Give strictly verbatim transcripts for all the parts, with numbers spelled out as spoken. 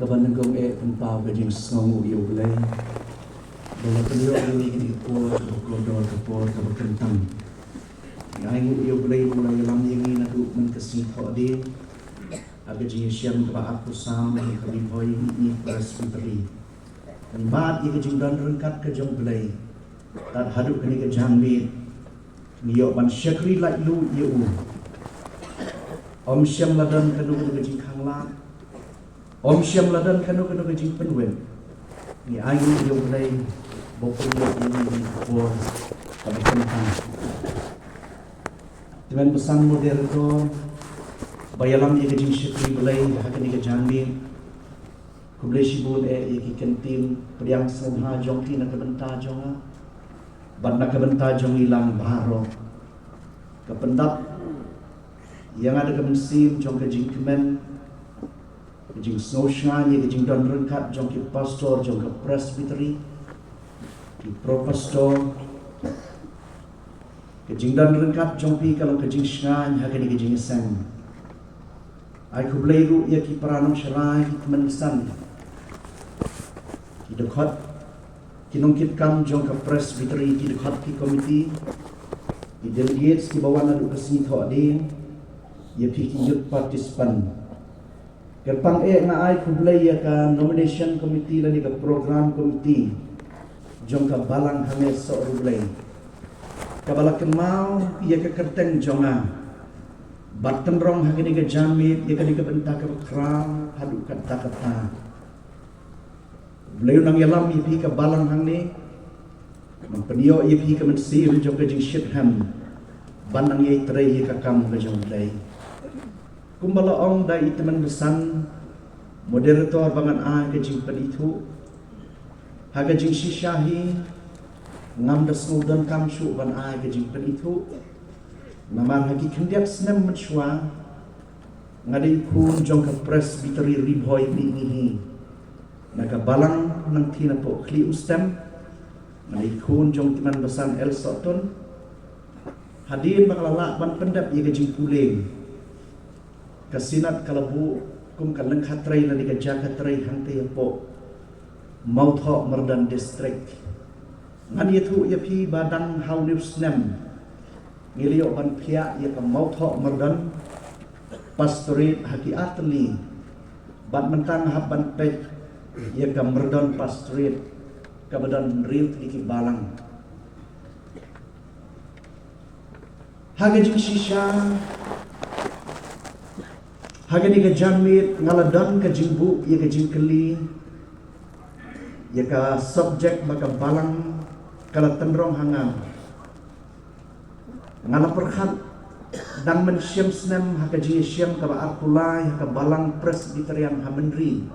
Kaba nyngkong eh pynpaw ka jingsngewnguh ïa U Blei ba la pynïoh ïa ngi kane ka por kaba kordor, ka por kaba kyntang. Ngi ainguh ïa U Blei ba u la ïalam ïa ngi naduh mynta ka sngi Thohdieng ha ka jingïashem kaba arphew saw jong ka Ri Bhoi Mihngi Presbytery. Ngi mad ïa ka jingdon ryngkat ka jong U Blei. Tad haduh kane ka janmiet ngi ïoh ban shakri laitluid ïa u. Ym shym la don kano kano ka jingkhanglad, ym shym la don kano kano ka jingpynwit. Ngi ainguh ïa U Blei ba u pynïoh ïa ngi kane ka por kaba kyntang. Tymmen basan moderator ba ïalam ïa ka jingshakri Blei ha kane ka janmiet. Khublei shibun eh ïa ki kyntien pdiang sngewbha jong ki na ka bynta jong nga bad na ka bynta jong ngi lang baroh. Ka pyndap ïa nga da ka mynsiem jong ka jingkmen, ka jingsngew shngaiñ ïa ka jingdon ryngkat jong ki pastor jong ka Presbytery, ki pro pastor. Ka jingdon ryngkat jong phi ka long ka jingshngaiñ ha kane ka jingïaseng. Ai khublei ruh ïa ki para nongsharai, ki tymmen basan, ki dkhot, ki nongkitkam jong ka Presbytery, ki dkhot, ki komiti, ki delegates kiba wan naduh ka sngi Thohdieng, ïa phi ki youth participant. Kyrpang eh nga ai khublei ïa ka nomination committee lane ka program committee jong ka balang hangne Sohryngblei, kaba la kynmaw ïa ka kyrteng jong nga bad tynrong ha kane ka janmiet ïa kane ka bynta kaba khraw haduh katta katta. Blei u nang ïalam ïa phi ka balang hangne, nang pynïoh ïa phi ka mynsiem jong ka jingshitrhem ban nang ïai trei ïa ka kam ka jong U Blei. Kumba la ong da i tymmen basan moderator ba ngan ai ka jingpynithuh, ha ka jingshisha hi ngam da sngewdonkam shuh ban ai ka jingpynithuh. Namar ha ki khyndiat snem mynshuwa nga dei khun jong ka Presbytery Ri Bhoi Mihngi hi. Na ka balang Nangthin hapoh Khlieh Umstem, nga dei khun jong tymmen basan L Sohtun. Hadien ba ka la lah ban pyndep ïa ka jingpule, ka Synod ka la buh kum ka lyngkha trei lane ka jaka trei hangtei hapoh Mawthoh Myrdon District. Ngan ïathuh ïa phi ba dang ha une u snem ngi la ïoh ban phiah ïa ka Mawthoh Myrdon Pastorate ha ki ar tylli, bad mynta nga hap ban peit ïa ka Myrdon Pastorate kaba don hynriew tylli ki balang. Ha ka jingshisha, ha kane ka janmiet nga la don ka jingbuh ïa ka jingkylli ïa ka subject ba ka balang ka la tynrong ha nga. Nga la pyrkhat, dang mynshem snem ha ka jingïashem kaba arphew lai ha ka balang Presbyterian ha Mynri.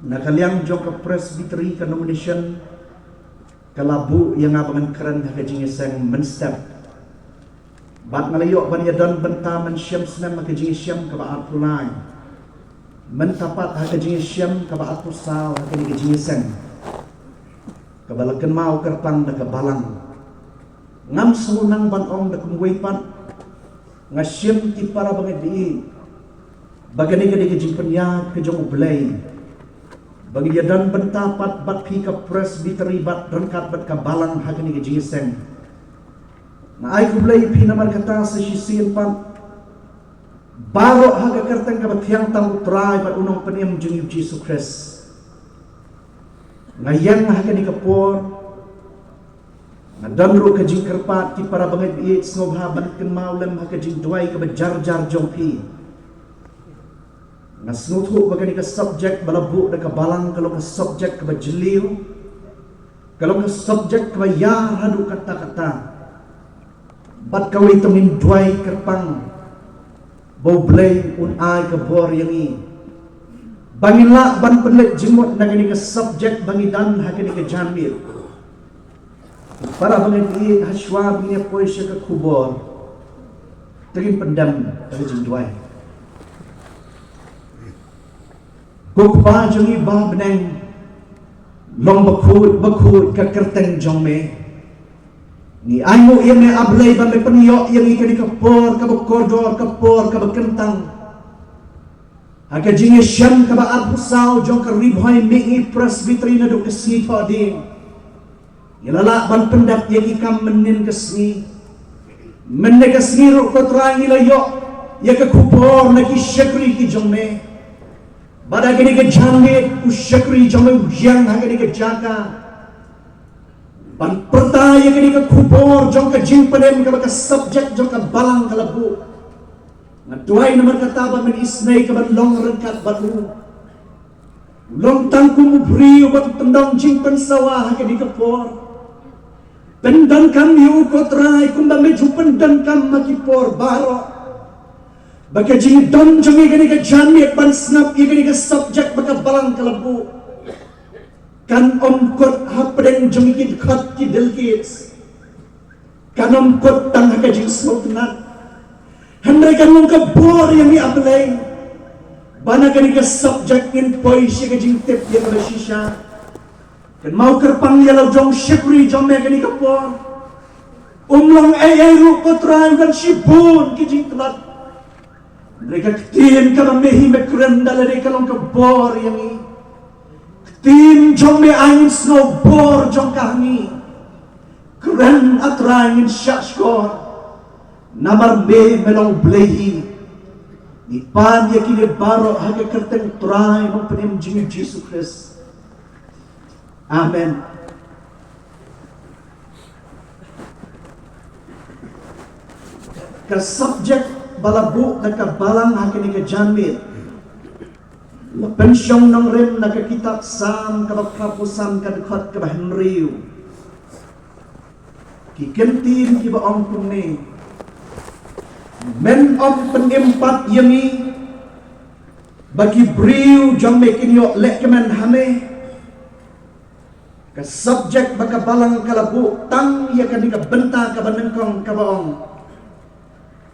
Na ka liang jong ka Presbytery ka nomination ka la buh ïa nga ba ngan kren ha ka jingïaseng mynstep. Bad nga la ïoh ban ïadon bynta mynshem snem ha ka jingïashem kaba arphew lai. Mynta pat ha ka jingïashem kaba arphew saw ha kane ka jingïaseng kaba la kynmaw kyrpang da ka balang. Ngam sngewthuh ban ong da kumwei pat, nga shim ki para bangeit baieit ba kane ka dei ka jingpynïaid ka jong U Blei ba ngi ïadon bynta pat bad phi ka Presbytery bad ryngkat bad ka balang ha kane ka jingïaseng. Nga ai khublei ïa phi namar kata sa shisien pat baroh ha ka kyrteng kaba thiang tam U Trai bad U Nongpynim jong ngi U Jisu Khrist. Nga ïeng ha kane ka por, nga don ruh ka jingkyrpad ki para bangeit baieit sngewbha ban kynmaw lem ha ka jingduwai kaba jar jar jong phi. Nga sngewthuh ba kane ka subject ba la buh da ka balang ka long ka subject kaba jylliew, ka long ka subject kaba ïar haduh katta katta. Bad kawei to ngin duwai kyrpang ba U Blei un ai ka bor ïa ngi ba ngin lah ban pynleit jingmut na kane ka subject ba ngi don ha kane ka janmiet. Para bangeit baieit, ha shuwa ba ngin ïa poi sha ka khubor, to ngin pyndem da ka jingduwai. Ko Kpa jong ngi ba ha bneng, long bakhuid bakhuid ka kyrteng jong me. Ngi ainguh ïa me A Blei ba me pynïoh ïa ngi kane ka por kaba kordor, ka por kaba kyntang. Ha ka jingïashem kaba arphew saw jong ka Ri Bhoi Mihngi Presbytery naduh ka sngi Thohdieng, ngi la lah ban pyndep ïa ki kam mynnin ka sngi. Mynne ka sngi ruh ko Trai ngi la ïoh ïa ka khubor na ki shakri ki jong me. Bad ha kane ka janmiet u shakri jong me u ïeng ha kane ka jaka ban pyrta ïa kane ka khubor jong ka jingpynim kaba ka subject jong ka balang ka la buh. Nga duwai namar kata ba men isynei kaban long ryngkat bad u. Long tang kum u briew bad u tyndong jingpynsawa ha kane ka por. Pyndonkam ïa u ko Trai kumba me ju pyndonkam ha ki por baroh. Ba ka jingdon jong ngi kane ka janmiet ban sngap ïa kane ka subject ba ka balang ka la buh kan ym kut hapdeng jong ngi ki dkhot ki delegates. Kan ym kut tang ha ka jingsngewtynnat. Hynrei kan long ka bor ïa ngi, A Blei, ba na kane ka subject ngin poi sha ka jingtip ïa kaba shisha. Kynmaw kyrpang ïa la u jong shakri jong me kane ka por. Um long ei ei ruh ko Trai, kan shibun ki jingtlot. Hynrei ka ktien kaba me hi me kren da lade ka long ka bor ïa ngi. Ktien jong me ai ngin sngew bor jong ka ha ngi. Kren A Trai, ngin shah shkor. Namar me me long Blei hi. Ngi pan ïa kine baroh ha ka kyrteng Trai Nongpynim jong ngi Jisu Khrist. Amen. Ka subject ba la buh da ka balang ha kane ka janmiet la pynshong nongrim na ka kitab Salm kaba phraphew san ka dkhot kaba hynriew. Ki kyntien kiba ong kumne: Men ym pynim pat ïa ngi ba ki briew jong me kin ïoh lehkmen ha me. Ka subject ba ka balang ka la buh tang ïa kane ka bynta kaba nyngkong kaba ong: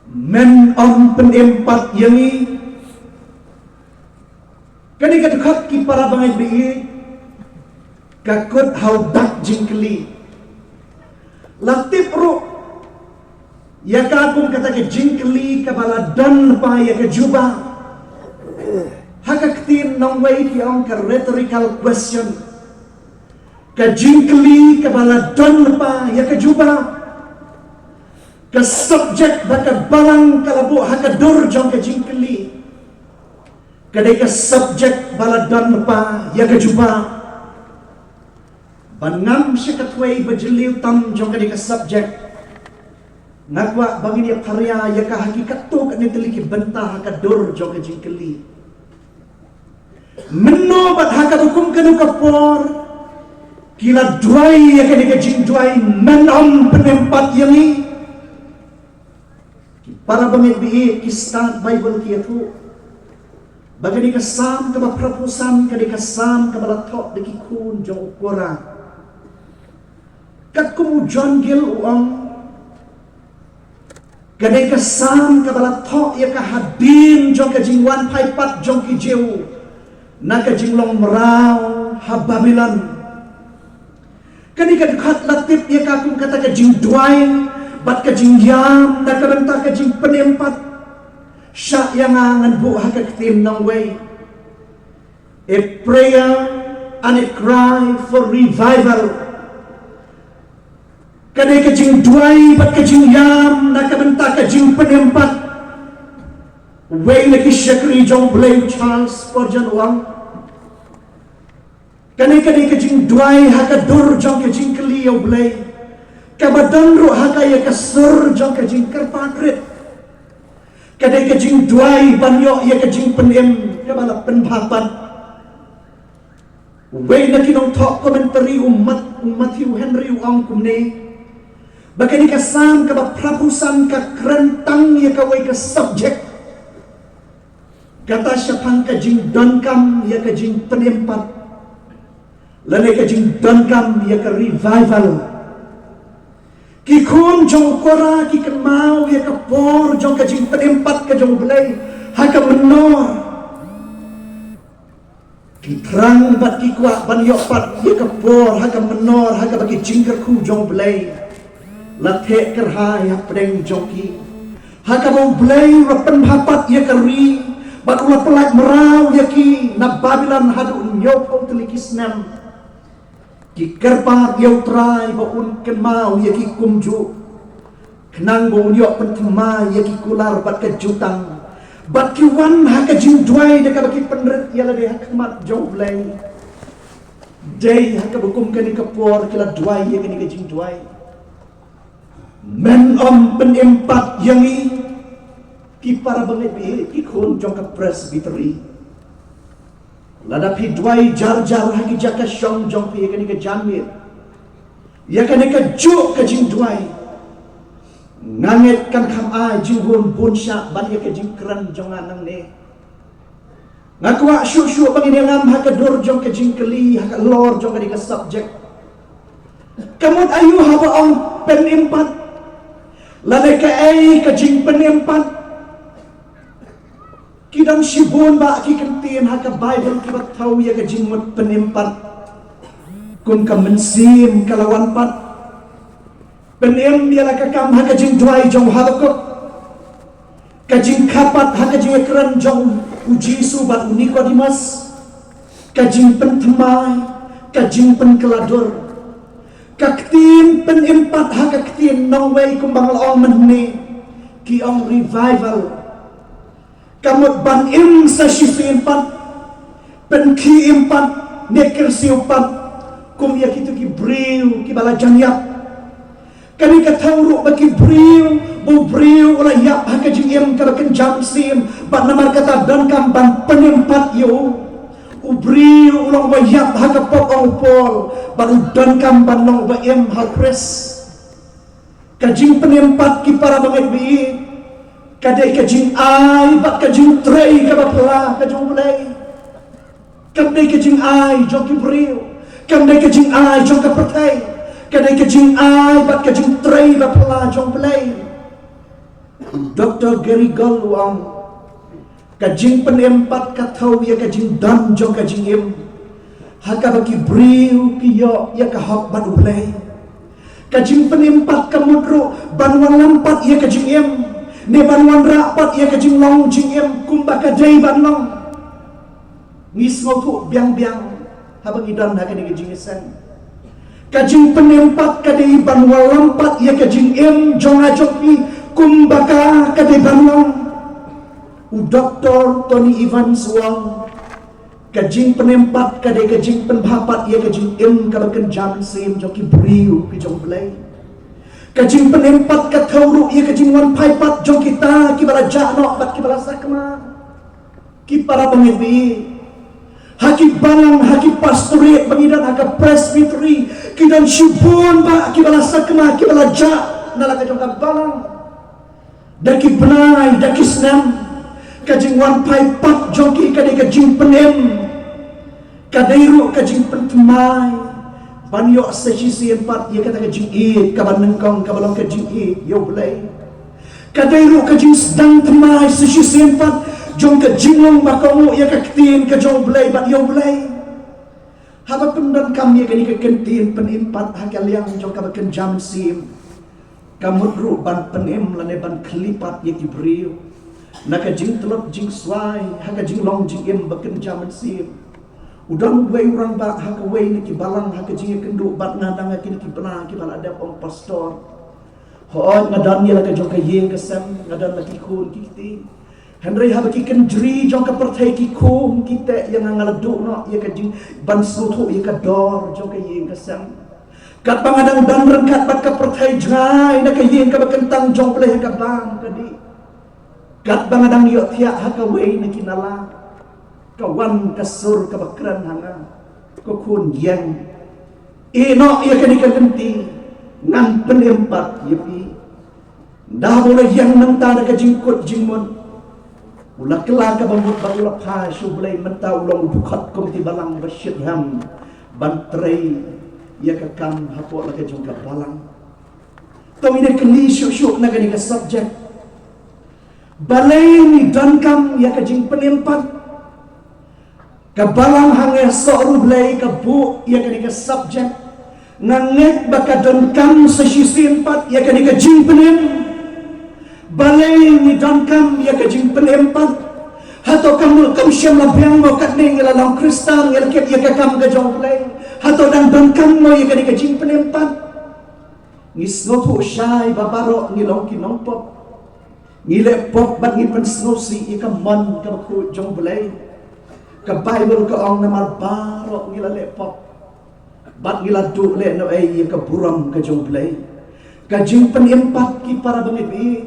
Men ym pynim pat ïa ngi. Kane ka dkhot ki para bangeit ba ïeit, ka kut ha u dak jingkylli. La tip ruh ïa ka kum kata ka jingkylli kaba la don lypa ïa ka jubab. Ha ka ktien nongwei ki ong ka rhetorical question. Ka jingkylli kaba la don lypa ïa ka jubab. Ka subject ba ka balang ka la buh ha ka dur jong ka jingkylli ka dei ka subject ba la don lypa ïa ka jubab. Ban ngam sha ka thwei ba jylliew tam jong kane ka subject, nga kwah ba ngin ïa pharia ïa ka ha ki katto katne tylli ki bynta ha ka dur jong ka jingkylli. Mynno bad ha kaba kum kano ka por ki la duwai ïa kane ka jingduwai: Men ym pynim pat ïa ngi. Ki para bangeit ba ïeit, ki stad Baibl ki ïathuh ba kane ka Salm kaba phraphew san ka dei ka Salm kaba la thoh da ki khun jong u Korah. Katkum u John Gill u ong, ka dei ka Salm kaba la thoh ïa ka hadien jong ka jingwan phai pat jong ki Jiw na ka jinglong mraw ha Babilon. Kane ka dkhot la tip ïa ka kum kata ka jingduwai bad ka jingïam na ka bynta ka jingpynim pat. Shah ïa nga ngan buh ha ka ktien nongwei: A prayer and a cry for revival. Ka dei ka jingduwai bad ka jingïam na ka bynta ka jingpynim pat. Uwei na ki shakri jong U Blei u Charles Spurgeon u ong, kane ka dei ka jingduwai ha ka dur jong ka jingkylli ïa U Blei, kaba don ruh ha ka ïa ka sur jong ka jingkyrpad rit. Ka dei ka jingduwai ban ïoh ïa ka jingpynim kaba la pynbha pat. Uwei na ki nongthoh commentary u Mat-, u Matthew Henry u ong kumne, ba kane ka Salm kaba phraphew san ka kren tang ïa kawei ka subject. Kata shaphang ka jingdonkam ïa ka jingpynim pat, lane ka jingdonkam ïa ka revival. Ki khun jong u Korah ki kynmaw ïa ka por jong ka jingpynim pat ka jong U Blei ha ka mynnor. Ki thrang bad ki kwah ban ïoh pat ïa ka por ha ka mynnor ha kaba ki jingkyrkhu jong U Blei la theh kyrhai hapdeng jong ki, ha kaba U Blei u la pynbha pat ïa ka ri Bad u la pyllait mraw ïa ki na Babilon haduh hynñiewphew tylli ki snem. Ki kyrpad ïa U Trai ba un kynmaw ïa ki kumjuh, khnang ba un ïoh pynthymmai ïa ki kular bad ka jutang. Bad ki wan ha ka jingduwai da kaba ki pynrit ïa lade ha khmat jong U Blei. Dei ha kaba kum kane ka por ki la duwai ïa kane ka jingduwai. Men ym pynim pat ïa ngi, ki para bangeit baieit, ki khun jong ka Presbytery. Lada phi duwai jar jar ha ki jaka shong jong phi ïa kane ka janmiet, ïa kane kajuh ka jingduwai, nga ngeit kan kham ai jingbun bun shah ban ïa ka jingkren jong nga nangne. Nga kwah shuh shuh ba ngin ïa ngam ha ka dur jong ka jingkylli, ha ka lor jong kane ka subject. Ka mut aïu haba ong pynim pat? Lane kaei ka jingpynim pat? Ki don shibun bah ki kyntien ha ka Baibl kiba thew ïa ka jingmut pynim pat. Kum ka mynsiem ka la wan pat. Pynim ïa la ka kam ha ka jingduwai jong u Habakuk. Ka jingkha pat ha ka jingïakren jong u Jisu bad u Nikodemus. Ka jingpynthymmai, ka jingpynkylla dur. Ka ktien pynim pat ha ka ktien nongwei kumba nga la ong mynne, ki ong revival. Ka mut ban im sa shisien pat, pynkhie im pat, ne kyrsiew pat, kum ïa kito ki briew kiba la jan ïap. Kane ka thew ruh ba ki briew, ba u briew u la ïap ha ka jingim kaba kynja mynsiem, bad namar kata donkam ban pynim pat ïa u. U briew u long uba ïap ha ka pop, ong u Paul, bad u donkam ban long uba im ha u Khrist. Ka jingpynim pat, ki para bangeit baieit, ka dei ka jingai bad ka jingtrei kaba phylla ka jong U Blei. Kam dei ka jingai jong ki briew, kam dei ka jingai jong ka pyrthei, ka dei ka jingai bad ka jingtrei ba phylla jong U Blei. Doktor Gary Gold u ong, ka jingpynim pat ka thew ïa ka jingdon jong ka jingim ha kaba ki briew ki ïoh ïa ka hok bad U Blei. Ka jingpynim pat ka mut ruh ban wallam pat ïa ka jingim, ne ban wanrah pat ïa ka jinglong jingim kumba ka dei ban long. Ngi sngewthuh biang biang haba ngi don ha kane ka jingïaseng. Ka jingpynim pat ka dei ban wallam pat ïa ka jingim jong nga jong phi kumba ka, ka dei ban long. U Doktor Tony Evans u ong, ka jingpynim pat ka dei ka jingpynbha pat ïa ka jingim kaba kynja mynsiem jong ki briew ki jong U Blei. Ka jingpynim pat ka thew ruh ïa ka jingwanphai pat jong kita kiba la jah noh bad kiba la sakma. Ki para bangeit baieit, ha ki balang, ha ki pastorate ba ngi don, ha ka Presbytery, ki don shibun bah kiba la sakma, kiba la jah na la ka jong ka balang. Da ki bnai, da ki snem, ka jingwanphai pat jong ki ka dei ka jingpynim. Ka dei ruh ka jingpynthymmai ban ïoh sa shisien pat ïa kata ka jingïeit kaba nyngkong, kaba long ka jingïeit ïa U Blei. Ka dei ruh ka jingsdang thymmai sa shisien pat jong ka jinglong ba kohnguh ïa ka ktien ka jong U Blei bad ïa U Blei. Haba pyndonkam ïa kane ka kyntien pynim pat ha ka liang jong kaba kynja mynsiem, ka mut ruh ban pynim lane ban khlieh pat ïa ki briew na ka jingtlot jingswai ha ka jinglong jingim ba kynja mynsiem. U don uwei u rangbah ha kawei na ki balang ha ka jingïakynduh bad nga, nga ha kine ki bnai kiba la dep, ong, Pastor, hooid, nga don ïa la ka jong ka ïing ka sem, nga don la ki khun ki kti. Hynrei haba ki kynjri jong ka pyrthei ki khum ki teh ïa nga, nga la duh noh ïa ka jing ban sngewthuh ïa ka dor jong ka ïing ka sem. Katba nga dang don ryngkat bad ka pyrthei jngai na ka ïing kaba kyntang jong U Blei ha ka bam ka dih. Katba nga dang ïohthiah ha kawei na ki nala, ka wan ka sur kaba kren ha nga, ko khun ïeng, ïeh noh ïa kane ka lynti, ngan pynim pat ïa phi. Ynda haba u la ïeng mynta da ka jingkut jingmut, u la kylla kaba mut bad u la phai sha U Blei, mynta u long u dkhot kum ki balang ba shitrhem ban trei ïa ka kam hapoh la ka jong ka balang. To ngin ïa kylli shuh shuh na kane ka subject. Balei ngi donkam ïa ka jingpynim pat? Ka balang hangne, soh ruh Blei, ka buh ïa kane ka subject. Nga ngeit ba ka donkam sa shisien pat ïa kane ka jingpynim. Balei ngi donkam ïa ka jingpynim pat? Hato kam kam shem la biang mo katne ngi la long Khristan, ngi la kit ïa ka kam ka jong U Blei? Hato dang donkam mo ïa kane ka jingpynim pat? Ngi sngewthuh shai ba baroh ngi long ki nongpop. Ngi leh pop bad ngi pynsngewsih ïa ka mon kaba khuid jong U Blei. Ka Baibl ka ong namar baroh ngi la leh pop bad ngi la duh leh noh ei ïa ka burom ka jong U Blei. Ka jingpynim pat, ki para bangeit,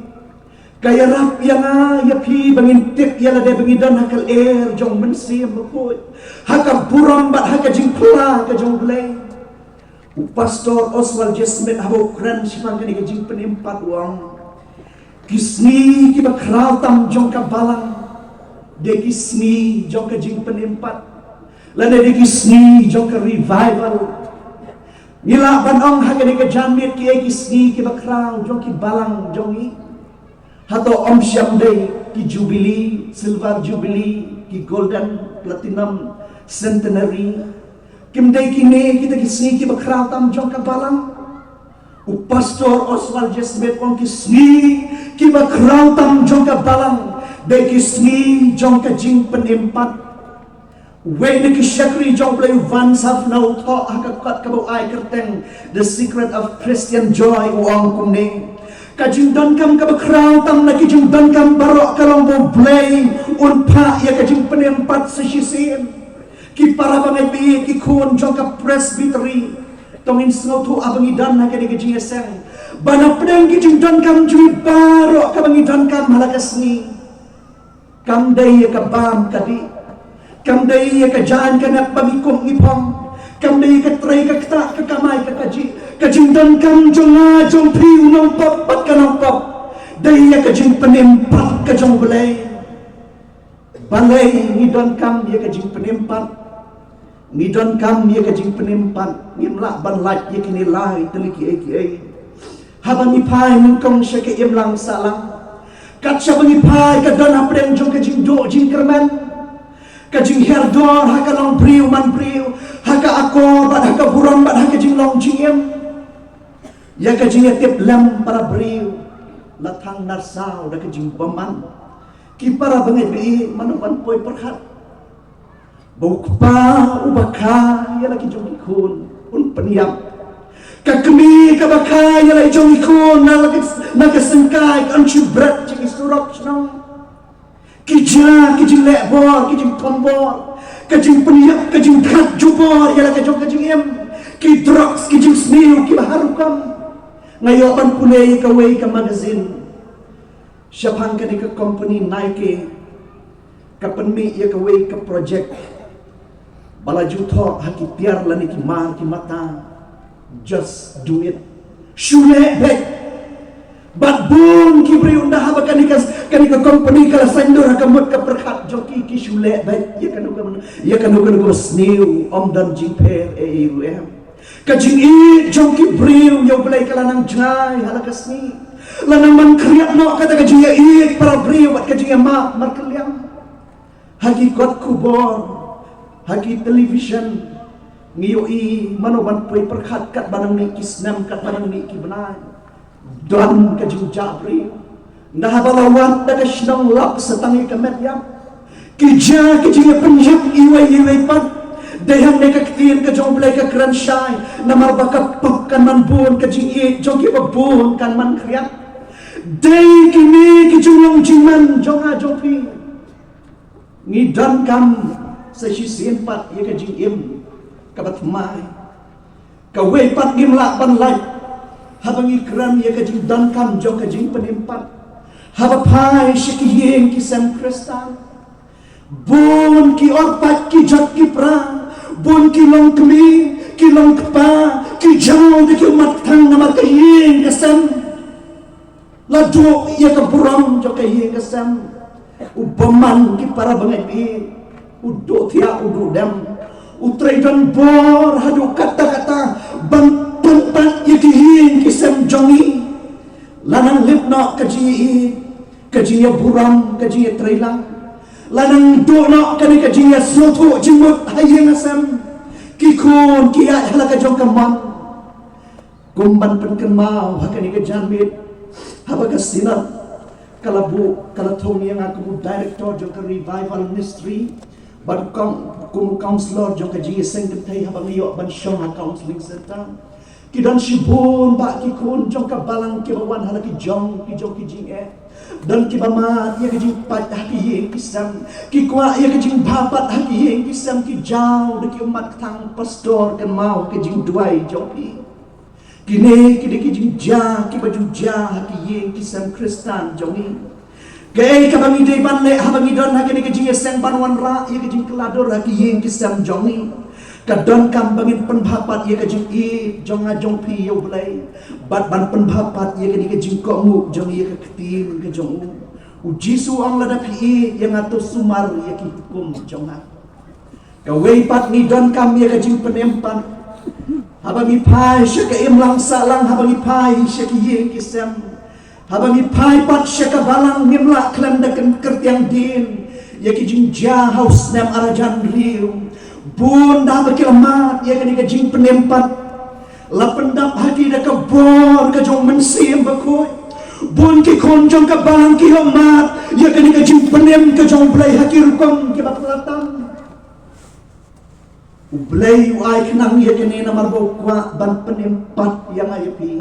ka ïarap ïa nga ïa phi ba ngin tip ïa lade ba ngi don ha ka lyer jong U Mynsiem Bakhuid, ha ka burom bad ha ka jingphla ka jong U Blei. U Pastor Oswald J. Smith haba u kren shaphang kane ka jingpynim pat u ong, ki sngi kiba khraw tam jong ka balang dei ki sngi jong ka jingpynim pat, lane dei ki sngi jong ka revival. Ngi lah ban ong ha kane ka janmiet kiei ki sngi kiba khraw jong ki balang jong ngi? Hato ym shym dei ki Jubilee, Silver Jubilee, ki Golden, Platinum, Centenary? Kim dei kine kita ki sngi kiba khraw tam jong ka balang? U Pastor Oswald J. Smith u ong ki sngi kiba khraw tam jong ka balang dei ki sngi jong ka jingpynim pat. Uwei na ki shakri jong U Blei u Van Safna u thoh ha ka kot kaba u ai kyrteng The Secret of Christian Joy, u ong kumne: ka jingdonkam kaba khraw tam na ki jingdonkam baroh ka long ba U Blei un phah ïa ka jingpynim pat sa shisien. Ki para bangeit, ki khun jong ka Presbytery, to ngin sngewthuh haba ngi don ha kane ka jingïaseng ba na pdeng ki jingdonkam jong ngi baroh kaba ngi donkam ha la ka sngi, kam dei ïa ka bam ka dih, kam dei ïa ka jaiñ ka nep ba ngi kum ngi phong, kam dei ïa ka trei ka ktah, ka kamai ka kajih. Ka jingdonkam jong nga jong phi u nongpop bad ka nongpop dei ïa ka jingpynim pat ka jong U Blei. Balei ngi donkam ïa ka jingpynim pat? Ngi donkam ïa ka jingpynim pat, ngim lah ban lait ïa kine lai tylli kiei kiei. Haba ngi phai nyngkong sha ka imlang sahlang, kat shaba ngi phai ka don hapdeng jong ka jingduh jingkyrmen, ka jinghiar dor ha ka long briew man briew, ha ka akor bad ha ka burom bad ha ka jinglong jingim. Ïa ka jingïatip lem para briew la thang narsaw da ka jingbymman. Ki para bangeit, mano ban poi pyrkhat ba u kpa uba kha ïa la ki jong ki khun un pynïap? Ka kmie kaba kha ïa la ki jong ki khun na la ki, na ka syngkai, kan shu bret sha ki surok shnong. Ki jia ki jingleh bor, ki jingthom bor, ka jingpynïap, ka jingkhat jubor ïa la ka jong ka jingim. Ki drugs, ki jingsniew kiba har rukom. Nga ïoh ban pule ïa kawei ka magazine shaphang kane ka company Nike, ka pynmih ïa kawei ka project ba la ju thoh ha ki tiar lane ki mar ki mata: Just do it. Shu leh beit. Bad bun ki briew, ynda haba kane ka, kane ka company ka la saiñdur ha ka mut ka pyrkhat jong ki, ki shu leh beit ïa kano kano, ïa kano kano kaba sniew, ym don jingpher ei ei ruh em. Ka jingïeit jong ki briew ïa U Blei ka la nang jngai ha la ka sngi. La nang man khriat noh kata ka jingïeit para briew bad ka jingïamap markylliang. Ha ki kot khubor, ha ki television, ngi ïohi mano ban poi pyrkhat katba nang mih ki snem, katba nang mih ki bnai. Don ka jingjah briew. Ynda haba la wad da ka shnong lap sa tang ïa ka met ïap. Ki jia ki jingïapynïap iwei ïa iwei pat. Dei hangne ka ktien ka jong U Blei ka kren shai, namar ba ka pop kan man bun, ka jingïeit jong kiba bun kan man khriat. Dei kine ki jinglong jingman jong nga jong phi. Ngi donkam sa shisien pat ïa ka jingim kaba thymmai. Kawei pat ngim lah ban lait haba ngi kren ïa ka jingdonkam jong ka jingpynim pat. Haba phai sha ki ïing ki sem Khristan, bun ki orpah, ki jot ki pra, bun ki longkmie, ki longkpa, ki jaw da ki ummat kthang namar ka ïing ka sem. La duh ïa ka burom jong ka ïing ka sem. U bymman, ki para bangeit, u duh thiah, u duh dem. U trei donbor haduh katta katta ban pynpat ïa ki ïing ki sem jong ngi. La nang lip noh ka jingïeit, ka jingïaburom, ka jingïatreilang. La nang duh noh kane ka jingïasngewthuh jingmut ha ïing ha sem. Ki khun ki ïaid ha la ka jong ka mon. Kum ban pynkynmaw ha kane ka janmiet, haba ka Synod ka la buh, ka la thung ïa nga kum u director jong ka Revival Ministry, bad kum, kum u counselor jong ka jingïaseng kynthei haba nga ïoh ban shong ha counseling center. Ki don shibun bah ki khun jong ka balang kiba wan ha la ki jong ki jong ki jingeh. Don kiba mad ïa ka jingpait ha ki ïing ki sem, ki kwah ïa ka jingbha pat ha ki ïing ki sem, ki jaw da ki ummat kthang, pastor, kynmaw ka jingduwai jong phi. Kine ki dei ki jingjia kiba ju jia ha ki ïing ki sem Khristan jong ngi. Kaei kaba ngi dei ban leh haba ngi don ha kane ka jingïaseng ban wanrah ïa ka jingkylla dur ha ki ïing ki sem jong ngi? Ka donkam ba ngin pynbha pat ïa ka jingïeit jong nga jong phi ïa U Blei, bad ban pynbha pat ïa kane ka jingkohnguh jong ngi ïa ka ktien ka jong u. U Jisu u ong, lada phi ïeit ïa nga to sumar ïa ki hukum jong nga. Kawei pat, ngi donkam ïa ka jingpynim pat. Haba ngi phai sha ka imlang sahlang, haba ngi phai sha ki ïing ki sem, haba ngi phai pat sha ka balang, ngim lah khlem da kyrtiang dien ïa ki jingjia ha u snem ar hajar hynriew. Bun da haba ki la mad ïa kane ka jingpynim pat, la pyndap ha ki da ka bor ka jong u Mynsiem Bakhuid. Bun ki khun jong ka balang ki ïoh mad ïa kane ka jingpynim ka jong U Blei ha ki rukom kiba phylla tam. U Blei u ai khnang ïa kane namar ba u kwah ban pynim pat ïa nga ïa phi.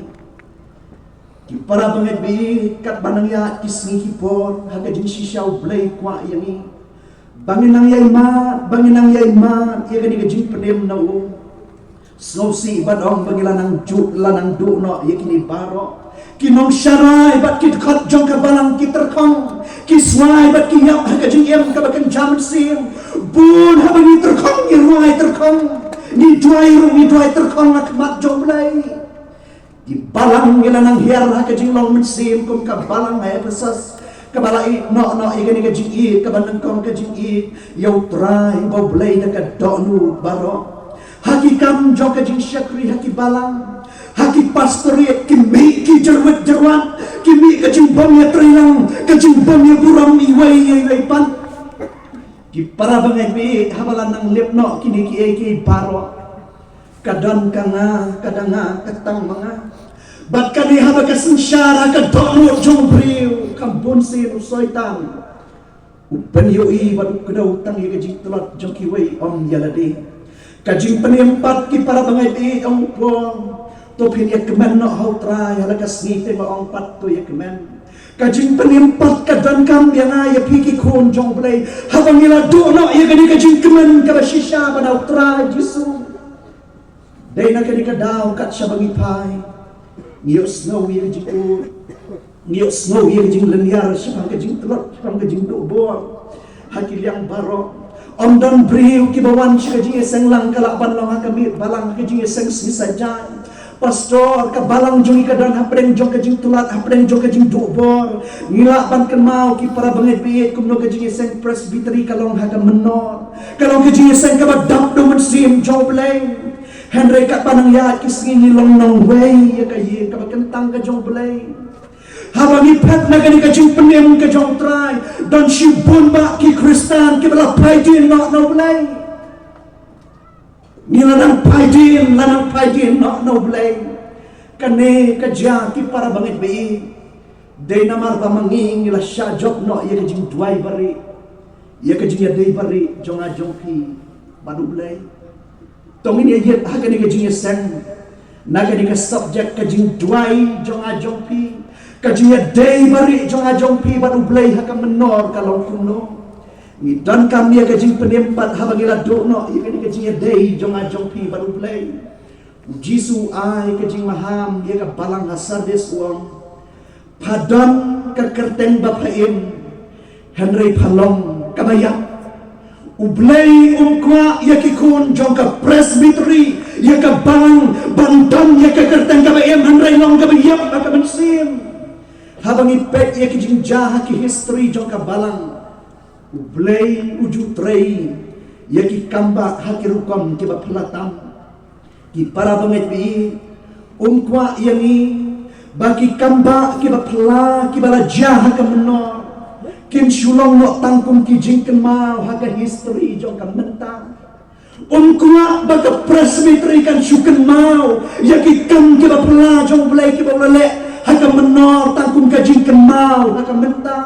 Ki para bangeit ba ïeit, katba nang ïaid ki sngi ki por ha ka jingshisha, U Blei u kwah ïa ngi ba ngin nang ïai mad, ba ngin nang ïai mad ïa kane ka jingpynim na u. Sngewsih bad ong ba ngi la nang ju, la nang duh noh ïa kine baroh. Ki nongsharai bad ki dkhot jong ka balang ki tyrkhong, ki swai bad ki ïap ha ka jingim kaba kynja mynsiem. Bun haba ngi tyrkhong, ngi rwai tyrkhong, ngi duwai ruh ngi duwai tyrkhong ha khmat jong U Blei. Ki balang ngi la nang hiar ha ka jinglong mynsiem kum ka balang ha Ephesus, kaba la ïeh noh noh ïa kane ka jingïeit, kaba nyngkong ka jingïeit ïa U Trai uba U Blei da ka dohnud baroh. Ha ki kam jong ka jingshakri ha ki balang, ha ki pastorate, ki mih ki jyrwit jyrwat, ki mih ka jingbym ïatreilang, ka jingbym ïaburom iwei ïa iwei pat. Ki para bangeit ba ïeit, haba la nang lip noh kine kiei kiei baroh, ka don ka nga, ka da nga, ka tang ma nga. Bad kane haba ka synshar ha ka dohnud jong u briew, kham bun sien u Soitan u pynïohi bad u kdew tang ïa ka jingtlot jong kiwei ym ïa lade. Ka jingpynim pat, ki para bangeit ba ïeit, ong u Paul, to phin ïakmen noh ha U Trai, ha la ka sngi te ba ong pat to ïakmen. Ka jingpynim pat ka donkam ïa nga ïa phi ki khun jong U Blei. Haba ngi la duh noh ïa kane ka jingkmen kaba shisha bad U Trai Jisu, dei na kane ka daw kat shaba ngi phai, ngi ïohsngew ïa ka jingud, ngi ïohsngew ïa ka jinglynñiar shaphang ka jingtlot, shaphang ka jingduh bor ha ki liang baroh. Ym don briew kiba wan sha ka jingïaseng lang ka lah ban long ha ka miet balang, ha ka jingïaseng sngi Saitjaiñ. Pastor, ka balang jong ngi ka don hapdeng jong ka jingtlot, hapdeng jong ka jingduh bor. Ngi lah ban kynmaw, ki para bangeit ba ïeit, kumno ka jingïaseng Presbytery ka long ha ka mynnor, ka long ka jingïaseng kaba dap da u Mynsiem jong U Blei. Hynrei katba nang ïaid ki sngi, ngi long nongwei ïa ka ïing kaba kyntang ka jong U Blei. Haba ngi phet na kane ka jingpynim ka jong U Trai, don shibun bah ki Khristan kiba la phai dien noh na U Blei. Ngi la nang phai dien, la nang phai dien noh na U Blei. Kane ka jia, ki para bangeit ba ïeit, dei namar ba ma ngi ngi la shah jop noh ïa ka jingduwai barieh, ïa ka jingïadei barieh jong nga jong phi bad U Blei. To ngin ïa ïeng ha kane ka jingïaseng na kane ka subject, ka jingduwai jong nga jong phi, ka jingïadei barieh jong nga jong phi bad U Blei ha ka mynnor ka long kumno. Ngi donkam ïa ka jingpynim pat haba ngi la duh noh ïa kane ka jingïadei jong nga jong phi bad U Blei. U Jisu u ai ka jingmaham ïa ka balang ha Sardis, u ong, pha don ka kyrteng ba pha im, hynrei pha long kaba ïap. U Blei um kwah ïa ki khun jong ka Presbytery, ïa ka balang, ban don ïa ka kyrteng kaba im, hynrei long kaba ïap ha ka mynsiem. Haba ngi peit ïa ki jingjia ha ki history jong ka balang, U Blei u ju trei ïa ki kam bah ha ki rukom kiba phylla tam. Ki para bangeit ba ïeit, um kwah ïa ngi ba ki kam bah kiba phylla, kiba la jia ha ka mynnor, kin shu long noh tang kum ki jingkynmaw ha ka history jong ka mynta. Um kwah ba ka Presbytery kan shu kynmaw ïa ki kam kiba phylla jong U Blei kiba u la leh ha ka mynno Tang kum ka jingkynmaw ha ka mynta,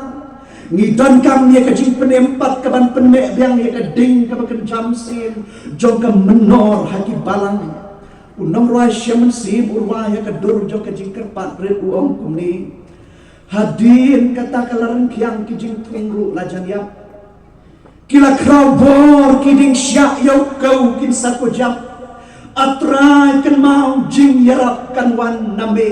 ngi donkam ïa ka jingpynim pat ka ban pynmeh biang ïa ka ding kaba kynja mynsiem jong ka mynnor ha ki balang. U nongrwai shimet mynsiem u rwai ha ka dur jong ka jingkyrpad rit u ong kumne: Hadien kata ka la rynkiang ki jingthung ruh la jan ïap. Ki la khraw bor ki dieng shiah ïa u kew kin sa kujap. A Trai kynmaw jingïarap kan wan na me.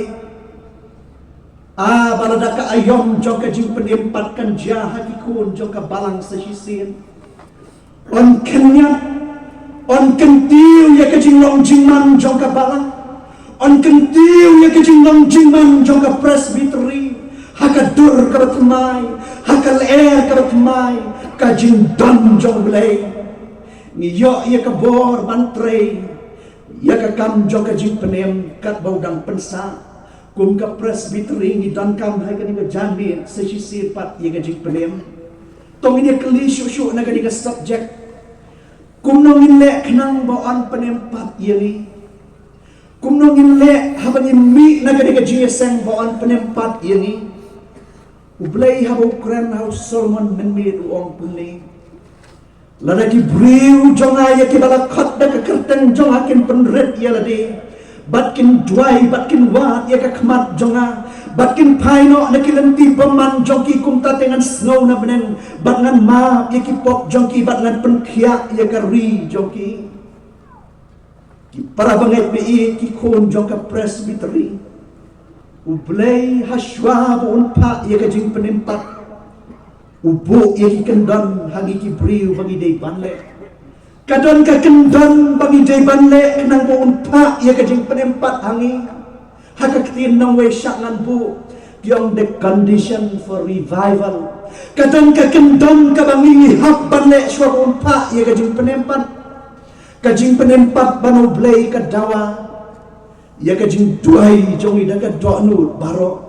A ba lada ka aïom jong ka jingpynim pat kan jia ha ki khun jong ka balang sa shisien, yn khynñiat, yn kyntiew ïa ka jinglong jingman jong ka balang, yn kyntiew ïa ka jinglong jingman jong ka Presbytery ha ka dur kaba thymmai, ha ka lyer kaba thymmai, ka jingdon jong U Blei. Ngi ïoh ïa ka bor ban trei ïa ka kam jong ka jingpynim katba u dang pynsah. Kum ka Presbytery ngi donkam ha kane ka janmiet sa shisien pat ïa ka jingpynim. To ngin ïa kylli shuh shuh na kane ka subject: Kumno ngin leh khnang ba yn pynim pat ïa ngi? Kumno ngin leh haba ngin mih na kane ka jingïaseng ba yn pynim pat ïa ngi? U Blei haba u kren ha u Solomon mynmiet u ong kumne: Lada ki briew jong nga ïa kiba la khot da ka kyrteng jong nga kin pynrit ïa lade, bad kin duwai, bad kin wad ïa ka khmat jong nga, bad kin phai noh na ki lynti bymman jong ki, kumta te ngan sngew na bneng bad ngan map ïa ki pop jong ki bad ngan pynkhiah ïa ka ri jong ki. Ki para bangeit ba ïeit, ki khun jong ka Presbytery, U Blei hashwa ba un phah ïa ka jingpynim pat, u buh ïa ki kyndon ha ngi ki briew ba ngi dei ban leh. Ka don ka kyndon ba ngi dei ban leh khnang ba un phah ïa ka jingpynim pat ha ngi. Ha ka ktien nongwei shah ngan buh, ki ong the condition for revival. Ka don ka kyndon kaba ngi ngi hap ban leh shuwa ba un phah ïa ka jingpynim pat. Ka jingpynim pat ba na U Blei ka dawa ïa ka jingduwai jong ngi da ka dohnud baroh.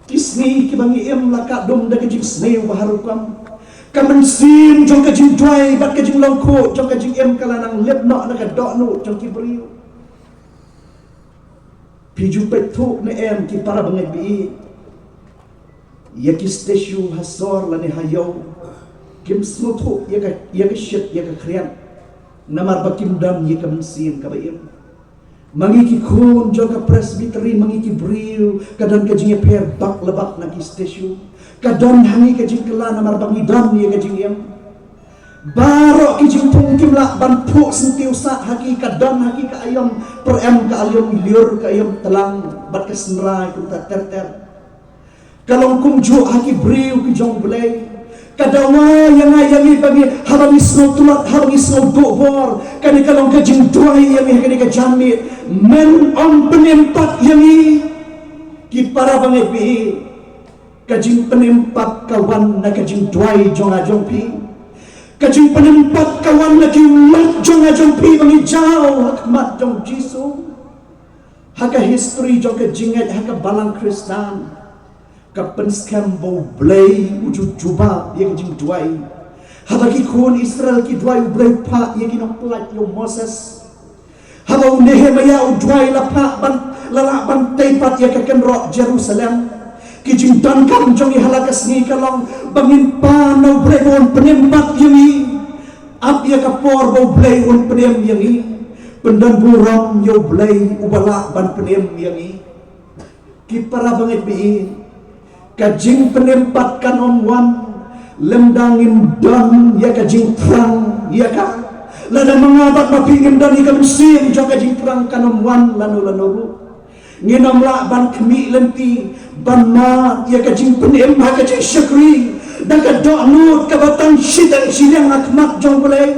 Ki sngi kiba ngi im la ka dum da ka jingsniew ba har rukom. Ka mynsiem jong ka jingduwai bad ka jinglong khuid jong ka jingim ka la nang lip noh na ka dohnud jong ki briew. Phi ju peit thuh ne em, ki para bangeit ba ïeit, ïa ki statue ha sor lane ha ïew, kim sngewthuh ïa ka, ïa ka shit ïa ka khriat, namar ba kim don ïa ka mynsiem kaba im. Ma ngi ki khun jong ka Presbytery, ma ngi ki briew, ka don ka jingïapher bak la bak na ki statue. Ka don ha ngi ka jingkylla namar ba ngi don ïa ka jingim. Baroh ki jingpung kim lah ban phuh syntiew sah ha ki, ka don ha ki ka aïom pyrem, ka aïom lyiur, ka aïom tlang bad ka synrai kumta ter ter. Ka long kumjuh ha ki briew ki jong U Blei. Ka dawa ïa nga ïa ngi ba ngi, haba ngi sngew tlot, haba ngi sngew duh bor, kane ka long ka jingduwai ïa ngi ha kane ka janmiet: Men, ym pynim pat ïa ngi. Ki para bangeit ba ïeit, ka jingpynim pat ka wan na ka jingduwai jong nga jong phi. Ka jingpynim pat ka wan na ki ummat jong nga jong phi ba ngi jaw ha khmat jong U Jisu. Ha ka history jong ka jingngeit ha ka balang Khristan, ka pynskhem ba U Blei u ju jubab ïa ka jingduwai. Haba ki khun Israel ki duwai, U Blei u phah ïa ki nongpyllait, ïa u Moses. Haba u Nehemiah u duwai, la phah ban, la lah ban tei pat ïa ka kynroh Jerusalem. Ki jingdonkam jong ngi ha la ka sngi ka long ba ngin pan na U Blei ba un pynim pat ïa ngi. Ap ïa ka por ba U Blei un pynim ïa ngi. Pyndonburom ïa U Blei uba lah ban pynim ïa ngi. Ki para bangeit ba ïeit, ka jingpynim pat kan ym wan lymda ngim don ïa ka jingthrang ïa ka. Lada ma nga bad ma phi ngim don ïa ka mynsiem jong ka jingthrang, kan ym wan lano lano ruh. Ngin ym lah ban khmih lynti ban mad ïa ka jingpynim ha ka jingshakri da ka dohnud kaba tang shiteng shiliang ha khmat jong U Blei.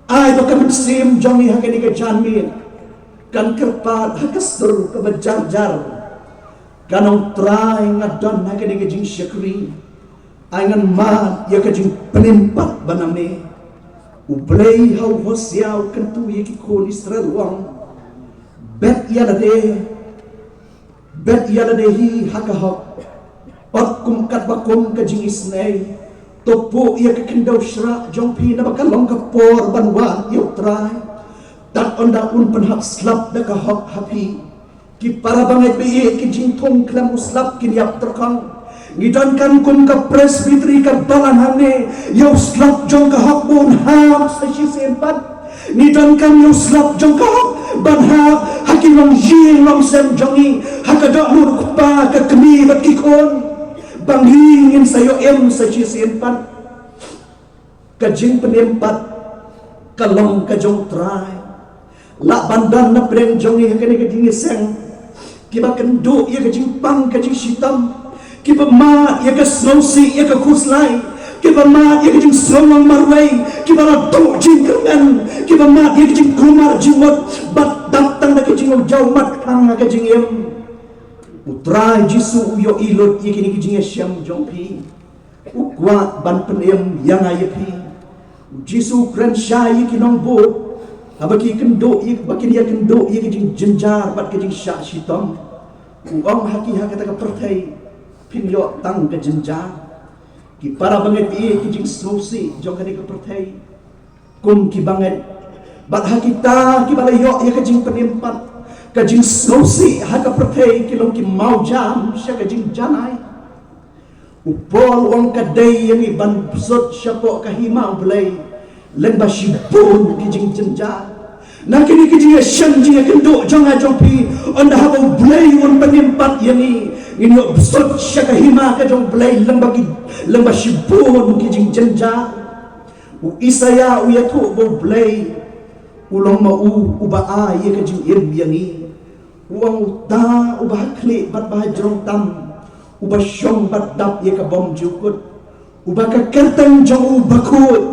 Ai ba ka mynsiem jong ngi ha kane ka janmiet kan kyrpad ha ka sur kaba jar jar. Kan ong, Trai, nga don ha kane ka jingshakri. Ai ngan mad ïa ka jingpynim pat ba na me. U Blei ha u Hosea u kyntu ïa ki khun Israel u ong: Bet ïa lade, bet ïa lade hi ha ka hok. Ot kum katba kum ka jingisynei. To puh ïa ka khyndew shrah jong phi, naba ka long ka por ban wad ïa U Trai. Tad ynda un pynhap slap da ka hok ha phi. Ki para bangeit ba ïeit, ki jingthung khlem u slap kin ïap tyrkhong. Ngi donkam kum ka Presbytery ka balang hangne ïa u slap jong ka hok ba un hap sa shisien pat. Ngi donkam ïa u slap jong ka hok ban hap ha ki longïing longsem jong ngi, ha ka dohnud u kpa, ka kmie bad ki khun. Ba ngi ngin sa ïoh im sa shisien pat. Ka jingpynim pat ka long ka jong u Trai. Lah ban don na pdeng jong ngi ha kane ka jingïaseng kiba kynduh ïa ka jingpang ka jingshitom, kiba mad ïa ka sngewsih ïa ka khuslai, kiba mad ïa ka jingsngew marwei, kiba la duh jingkyrmen, kiba mad ïa ka jingkulmar jingmut bad dap tang da ka jingjaw mat khlaiñ ha ka jingim. U Trai Jisu u ïohi lut ïa kine ki jingïashem jong phi. U kwah ban pynim ïa nga ïa phi. U Jisu u kren shai ïa ki nongbud haba ki kynduh ïa, ba kin ïa kynduh ïa ka jingjynjar bad ka jingshah shitom. U ong ha ki, ha kata ka pyrthei phin ïoh tang ka jynjar. Ki para bangeit, ïa ki jingsngewsih jong kane ka pyrthei kum ki bangeit. Bad ha kita kiba la ïoh ïa ka jingpynim pat, ka jingsngewsih ha ka pyrthei ki long ki mawjam sha ka jingjanai. U Paul u ong ka dei ïa ngi ban bsut shapoh ka hima U Blei lyngba shibun ki jingjynjar. Na kine ki jingïashem jingïakynduh jong nga jong phi, ynda haba U Blei un pynim pat ïa ngi, ngin ïoh bsut sha ka hima ka jong U Blei lyngba ki, lyngba shibun ki jingjynjar. U Isaïah u ïathuh ba U Blei u long ma u uba ai ïa ka jingim ïa ngi. U ong, uta uba ha khlieh bad ba ha jrong tam, uba shong bad dap ïa ka bymjukut, uba ka kyrteng jong u bakhuid,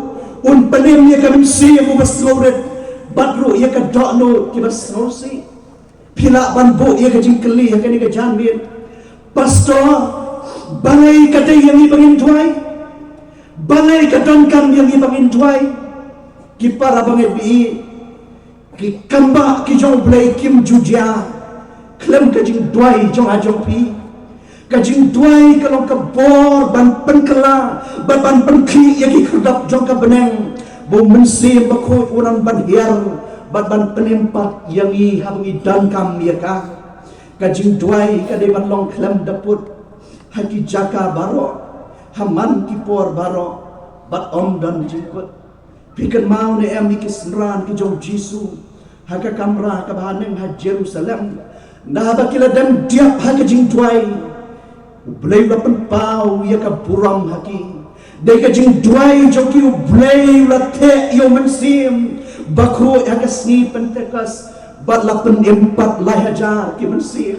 un pynim ïa ka mynsiem uba sngewrit bad ruh ïa ka dohnud kiba sngewsih. Phi lah ban buh ïa ka jingkylli ha kane ka janmiet, Pastor, balei ka dei ïa ngi ba ngin duwai? Balei ka donkam ïa ngi ba ngin duwai? Ki para bangeit, ba ïa ki kambah ki jong U Blei kim ju jia khlem ka jingduwai jong nga jong phi. Ka jingduwai ka long ka bor ban pynkylla bad ban pynkhih ïa ki khyrdop jong ka bneng, ba U Mynsiem Bakhuid un nang ban hiar bad ban pynim pat ïa ngi haba ngi donkam ïa ka. Ka jingduwai ka dei ban long khlem da put, ha ki jaka baroh, ha man ki por baroh, bad ym don jingkut. Phi kynmaw ne em ïa ki synran ki jong U Jisu ha ka kamra kaba haneng ha Jerusalem, naba ki la dem diap ha ka jingduwai, U Blei u la pynpaw ïa ka burom ha ki. Dei ka jingduwai jong ki U Blei u la theh ïa U Mynsiem Bakhuid ha ka sngi Pentekost, bad la pynim pat lai hajar ki mynsiem.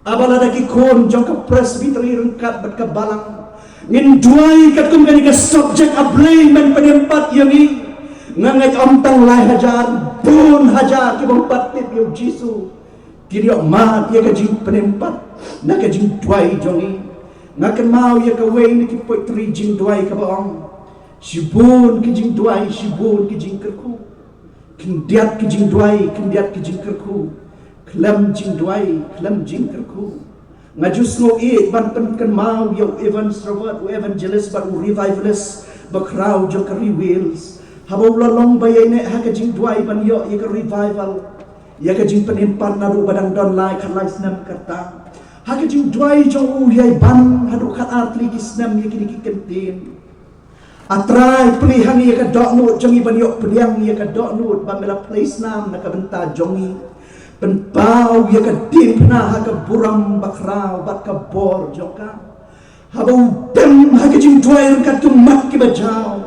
Aba lada ki khun jong ka Presbytery ryngkat bad ka balang ngin duwai katkum kane ka subject, A Blei, men pynim pat ïa ngi, nga ngeit ym tang lai hajar, bun hajar ki bym pat tip ïa U Jisu kin ïoh mad ïa ka jingpynim pat na ka jingduwai jong ngi. Nga kynmaw ïa kawei na ki poetry jingduwai kaba ong, shibun ki jingduwai, shibun ki jingkyrkhu. Khyndiat ki jingduwai, khyndiat ki jingkyrkhu. Khlem jingduwai, khlem jingkyrkhu. Nga ju sngew ïeit ban pynkynmaw ïa u Evans Robert, u evangelist bad u revivalist bakhraw jong ka Ri Wales, haba u la long ba ïaineh ha ka jingduwai ban ïoh ïa ka revival, ïa ka jingpynim pat naduh ba dang don lai khatlai snem katta. Ha ka jingduwai jong u ïai ban haduh khatar tylli ki snem ïa kine ki kyntien. A Trai, plie ha ngi ïa ka dohnud jong ngi ban ïoh pdiang ïa ka dohnud ba me la plie snam na ka bynta jong ngi. Pynpaw ïa ka diengphna ha ka burom bakhraw bad ka bor jong ka. Haba u dem ha ka jingduwai ryngkat ki mat kiba jaw,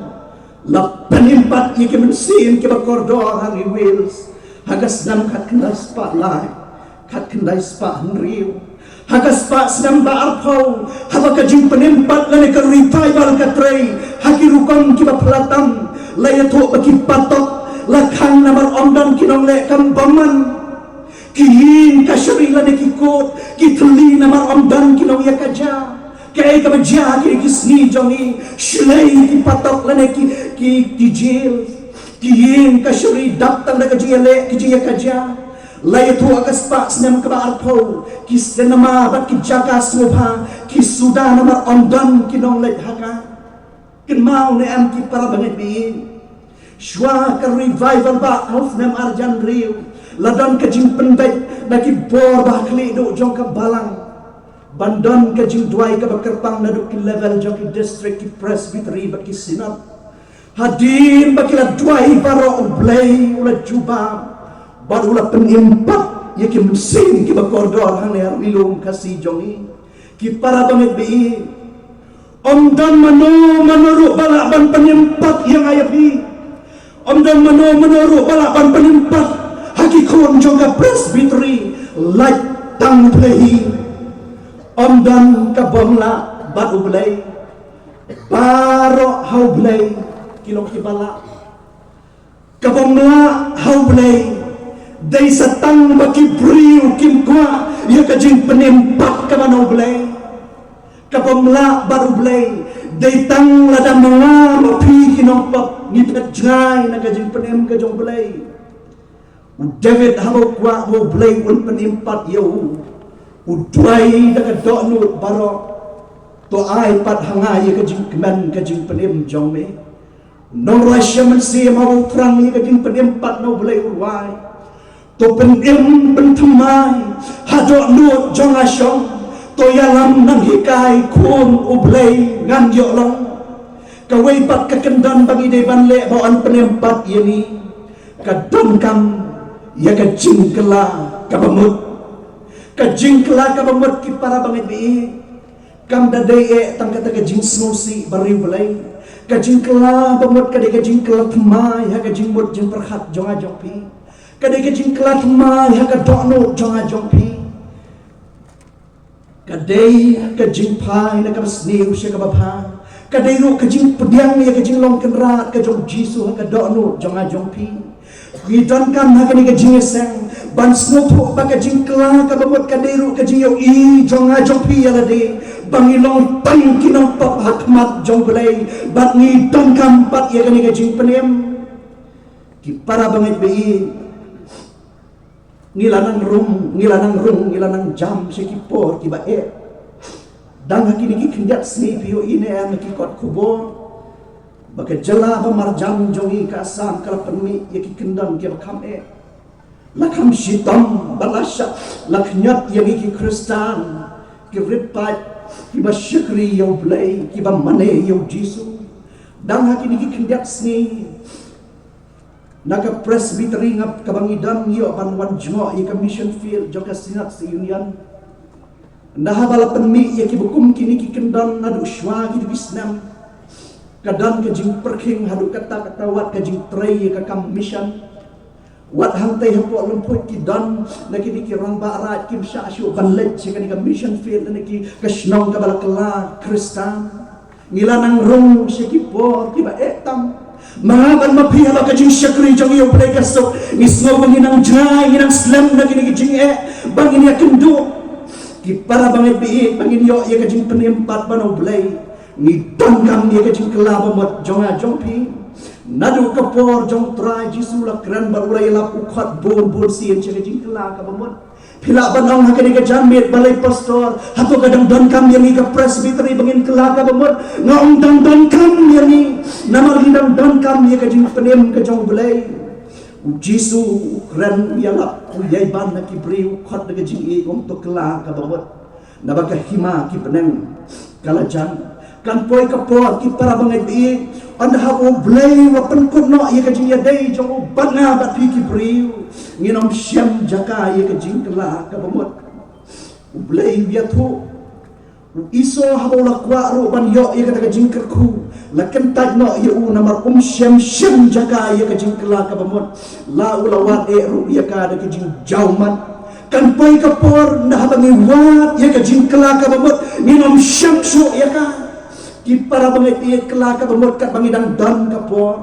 la pynim pat ïa ki mynsiem kiba kordor ha Ri Wales ha ka snem khatkhyndai spah lai, khatkhyndai spah hynriew. Ha ka spah snem ba arphew, haba ka jingpynim pat lane ka revival ka trei ha ki rukom kiba phylla tam, la ïathuh ba ki patok la khang namar ym don ki nongleh kam bymman. Ki ïing kashari lane ki kot ki thylli namar ym don ki nongïakajia. Kaei kaba jia ha kine ki sngi jong ngi? Shlei ki patok lane ki, ki, ki jail, ki ïing kashari dap tang da ka jingïaleh ki jingïakajia. La ïathuh ha ka spah snem kaba arphew, ki cinema bad ki jaka sngewbha ki suda namar ym don ki nongleit ha ka. Kynmaw ne em, ki para bangeit, ba ïa shuwa ka revival ba ha u snem arhajar hynriew, La don ka jingpynbeit na ki bor ba ha khlieh duh jong ka balang ban don ka jingduwai kaba kyrpang naduh ki level jong ki district, ki presbytery bad ki synod. Hadien ba ki la duwai baroh, U Blei u la jubab bad u la pynim pat ïa ki mynsiem kiba kordor hangne ha ri lum Khasi jong ngi. Ki para bangeit ba ïeit, ym don mano mano ruh ba lah ban pynim pat ïa nga ïa phi. Ym don mano mano ruh ba lah ban pynim pat ha ki khun jong ka presbytery, lait tang U Blei hi. Ym don ka bym lah bad U Blei. Baroh ha U Blei ki long kiba lah. Ka bym lah ha U Blei dei sa tang ba ki briew kim kwah ïa ka jingpynim pat kaba na U Blei. Ka bym lah bad U Blei dei tang lada ma nga ma phi ki nongpop ngi phet jngai na ka jingpynim ka jong U Blei. U David haba u kwah ba U Blei un pynim pat ïa u, u duwai da ka dohnud baroh: To ai pat ha nga ïa ka jingkmen ka jingpynim jong me. Nongrwai Salm haba u thrang ïa ka jingpynim pat na U Blei u rwai: To pynim pynthymmai ha dohnud jong nga shong, to ïalam nanghikai khun U Blei ngan ïoh long. Kawei pat ka kyndon ba ngi dei ban leh ba yn pynim pat ïa ngi, ka donkam ïa ka jingkylla kaba mut. Ka jingkylla kaba mut, ki para bangeit ba ïeit, kam da dei eh tang kata ka jingsngewsih ba riewblei. Ka jingkylla ba mut ka dei ka jingkylla thymmai ha ka jingmut jingpyrkhat jong nga jong phi. Ka dei ka jingkylla thymmai ha ka dohnud jong nga jong phi. Ka dei ka jingphai na kaba sniew sha kaba bha. Ka dei ruh ka jingpdiang ïa ka jinglong kynrad ka jong U Jisu ha ka dohnud jong nga jong phi. Ngi donkam ha kane ka jingïaseng ban sngewthuh ba ka jingkylla kaba mut ka dei ruh ka jingïohi jong nga jong phi ïa lade, ba ngi long tang ki nongpop ha khmat jong U Blei, bad ngi donkam pat ïa kane ka jingpynim. Ki para bangeit ba ïeit, ngi la nang rung, ngi la nang rung, ngi la nang jam sha ki por kiba eh. Dang ha kine ki khyndiat sngi phi ïohi ne em ha ki kot khubor ba ka jylla ba marjan jong ngi ka Assam ka la pynmih ïa ki kyndon kiba kham eh. La kham shitom bad la shah, la khñiot ïa ngi ki Khristan, ki rit paid, kiba shakri ïa U Blei, kiba mane ïa U Jisu. Dang ha kine ki khyndiat sngi, na ka presbytery nga kaba ngi don, ngi ïoh ban wan jngoh ïa ka mission field jong ka Synod Union. Nda haba la pynmih ïa kiba kum kine ki kyndon naduh shuwa kito ki snem, ka don ka jingpyrkhing haduh katta katta wat ka jingtrei ïa ka kam mission. Wat hangtei hapoh Lymphut ki don na kine ki rangbah raid kim shah shuh ban leit sha kane ka mission field, na ki, ka shnong kaba la kylla Khristan. Ngi la nang rung sha ki por kiba eh tam. Ma nga bad ma phi, haba ka jingshakri jong ngi ïa U Blei ka suk, ngi sngew ba ngi nang jngai, ngi nang slem na kine ki jingeh ba ngin ïakynduh. Ki para bangeit ba ïeit, ba ngin ïoh ïa ka jingpynim pat ba na U Blei. Ngi donkam ïa ka jingkylla ba mut jong nga jong phi. Naduh ka por jong U Trai Jisu la kren bad u la ïalap, u khot bun bun sien sha ka jingkylla kaba mut. Phi lah ban ong ha kane ka janmiet, balei pastor, hato ka dang donkam ïa ngi ka presbytery ba ngin kylla kaba mut? Nga ong dang donkam ïa ngi, namar ngi dang donkam ïa ka jingpynim ka jong U Blei. U Jisu u kren, u ïalap, u ïai ban na ki briew, u khot da ka jingïeit, u ong to kylla kaba mut. Naba ka hima ki bneng ka la jan. Kan poi ka por, ki para bangeit ba ïeit, ynda haba U Blei u la pynkut noh ïa ka jingïadei jong u bad nga bad phi ki briew, ngin ym shem jaka ïa ka jingkylla kaba mut. U Blei u ïathuh, u Esau haba u la kwah ruh ban ïoh ïa kata ka jingkyrkhu, la kyntait noh ïa u, namar um shem shem jaka ïa ka jingkylla kaba mut. La u la wad eh ruh ïa ka da ka jingjawmat. Kan poi ka por, nda haba ngi wad ïa ka jingkylla kaba mut, ngin ym shem shuh ïa ka. Ki para bangeit ba ïeit, kylla kaba mut katba ngi dang don ka por.